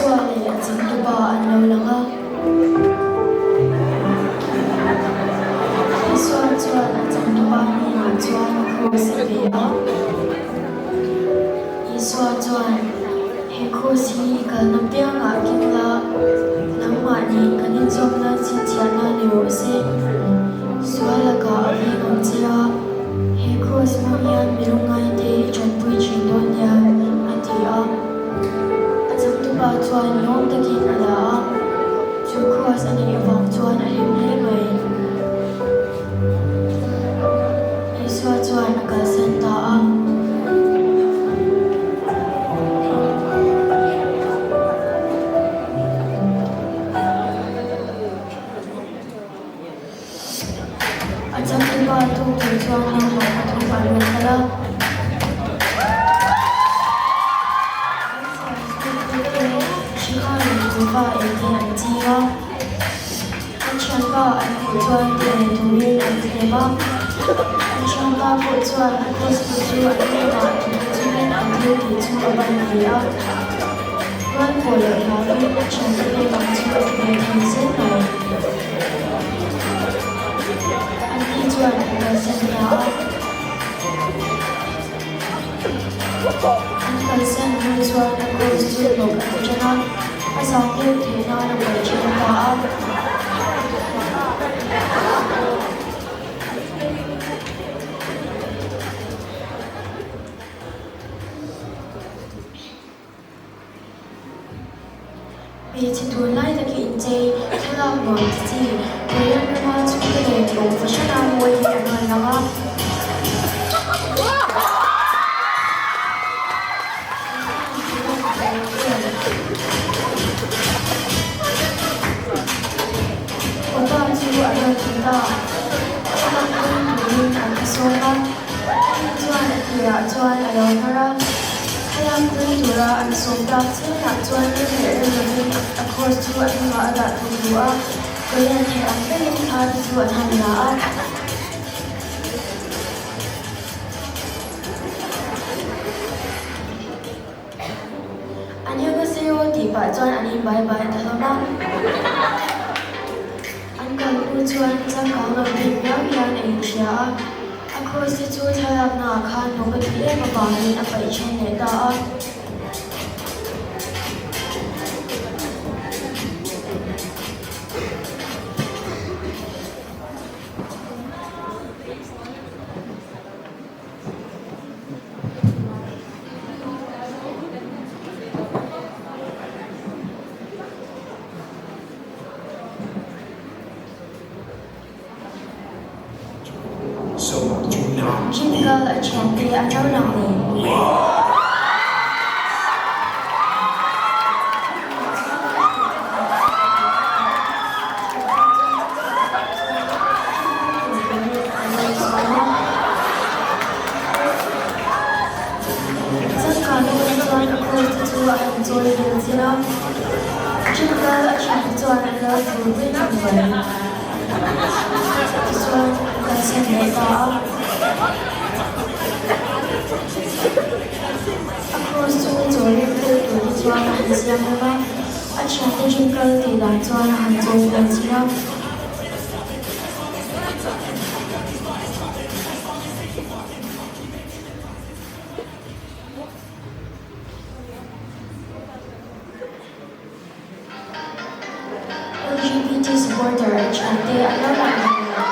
Isua leh a changtupa an lo lang a. Isua chuan a changtupa hnenah chuan kraws a pe a. Isua chuan, He kraws hi i kalna piangah keng la, nangmah nen kan inzawmna chhinchhiahna ni rawh se. Sual lakah a veng ang che a, he kraws hmang hian mi lungngaite i tanpui thin dawn nia, a ti a. A changtupa chuan lawm takin a la a, chu kraws a neih avang chuan a hlim hle mai. Isua chuan a kalsan ta a. A changtupa tuk tur chuan naupang pathum an rawn kal a. An siam chhungkhat te Shikha leh Kuhva ei te an ching a. An thianpa an hmuh chuan ti leh turin an thlem a. An thianpa pawh chuan a cross put chu an hnenah thawk chungin an thil tih chu a ban ve a. Rual pawh loh hlauin a thiante pek ang chu a ti ve thei zel mai. Anni chuan an kalsan ta a. An kalsan hnu chuan a cross chu hnawk a ti ṭan a, a zang deuh theih nan a paih ṭhen ta a. Hmeichhe tunlai taka inchei, thlalak nuam ti chi, Korean rama chhungte nen ni awm fahran a mawi hi an rawn lang a. Awpa chu a rawn ti ta. Thlalak pawm turin an la sawm a. Ani chuan a tirah chuan a lo hnar a. Thlalak pui tura an sawm tak chianah chuan rem leh rem lovin a cross chu a hnungah a dah thawk duh a. Korean thei ang berin thla te chu an han la a. Annyeonghaseyo tih pah chuan an in bai bai ta hlawm a. An kal hnu chuan changkang lo bik viau hian a inhria a. A cross te chu thlalakna ah khan hnawk a tih em avangin a paih then leh ta a. Jingle a thiante a lo lang leh. Changkang atang chuan a coat te chu a han chawi vel zir a, Jingle a thiante chuan an lo fur pui ngang mai. Tichuan an kalsan leh ta a. A cross chu chawi rem fel tur te chuan a han siam rem a, a thiante Jingle tih dan chuan a han chawi vel zir a. LGBT supporter a thiante an lo lang ve lo.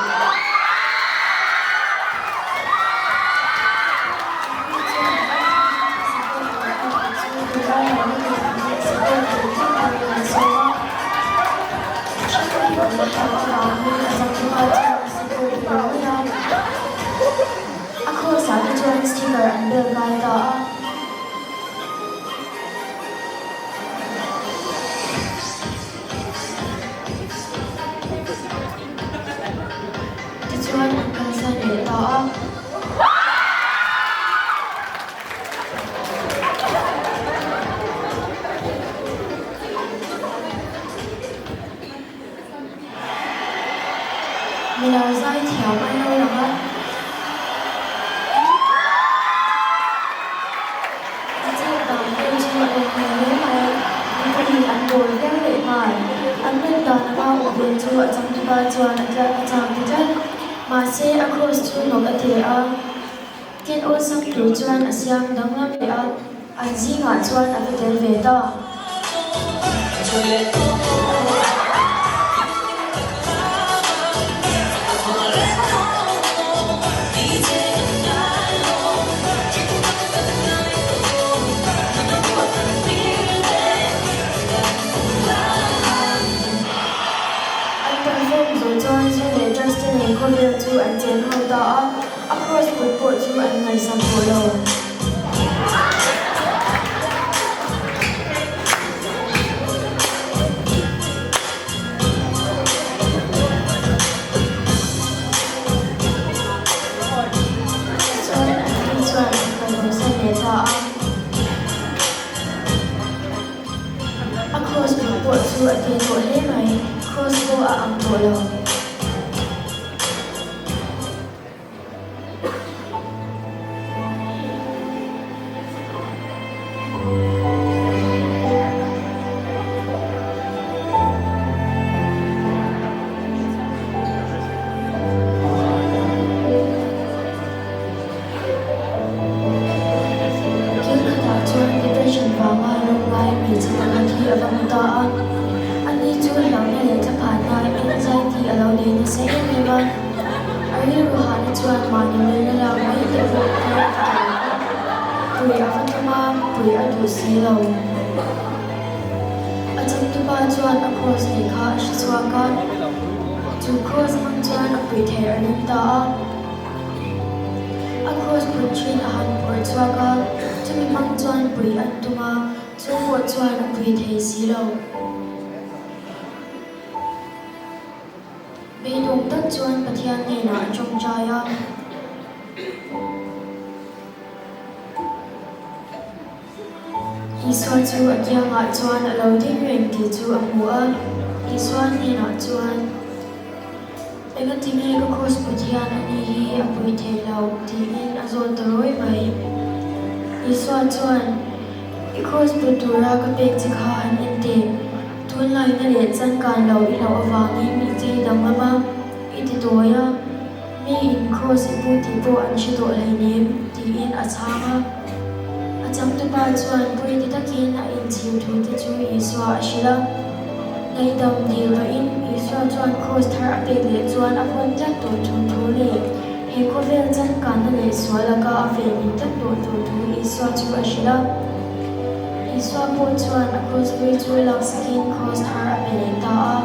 A cross ah te chuan sticker an bel kai ta a. Tichuan an kalsan leh ta a. Milar zai thiam an lo lang a. An nun dan anga awm ve chu a changtupa chuan a tla a chak ta tlat. Mahse, a cross chu hnawk a ti a. Ken awlsam tur chuan a siam danglam leh a, an zingah chuan a va tel ve ta. An perform zawh chuan Zu leh Justin leh khawvel chu an chen ho ta a, a cross put pawh chu an ngaihsam tawh lo. Tichuan an ni chuan an kalbosan leh ta a. A cross put pawh chu a te tawh hle mai, cross pawh a ang tawh lo. Thil khatah chuan depression vanga rawnglai hmeichhe pakhat hi a va hmu ta a, ani chu hlauhna leh thlaphanna anxiety a lo nei nasa em em a, a rilru hahna chuan mahni nunna lak mai te pawh a ti ta a, pui a va tum a, pui a duh si lo. A changtupa chuan a cross neih kha a hre chhuak a, chu cross hmang chuan a pui theih a ring ta a. A cross put thin a han phawrh chhuak a, chumi hmang chuan pui an tum a, chu pawh chuan a pui thei si lo. Beidawng tak chuan Pathian hnenah a tawngtai a. Isua chu a kiangah chuan a lo ding reng tih chu a hmu a, Isua hnenah chuan, Engati nge ka kraws put hian ani hi a pui thei lo? tiin a zawt ta rawi mai. Isua chuan, I kraws put tura ka pek che kha han en teh, tunlaina leh changkan lo i loh avangin i chei danglam a, i ti tawi a. Mi in kraws i pu tih pawh an hre tawh hleinem, tiin a chhang a. A changtupa chuan pui ti takin a inchhir thu te chu Isua a hrilh a. Ngaihdam dil pahin Isua chuan kraws thar a pek leh chuan a vawn tlat tawh tur thu leh he khawvel changkanna leh sual laka a venhim tlat tawh tur thu Isua chu a hrilh a. Isua pawh chuan a kraws hlui chu laksakin kraws thar a pe leh ta a.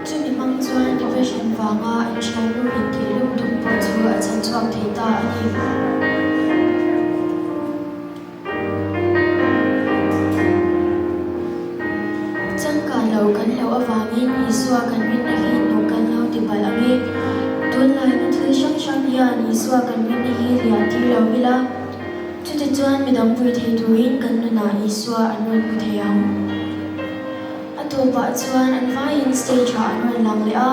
Chumi hmang chuan depression vanga an thiannu intih lum tum pawh chu a chhan chhuak thei ta a ni. Changkan lo kan hlauh avangin Isua kan rinna hi hnawk kan lo ti palh ang e. Tunlaina thil hrang hrang hian Isua kan rinna hi lian tir lo ila, chutichuan midang pui thei turin kan nunah Isua an rawn hmu thei ang. A tawpah chuan an vaiin stage ah an rawn lang leh a.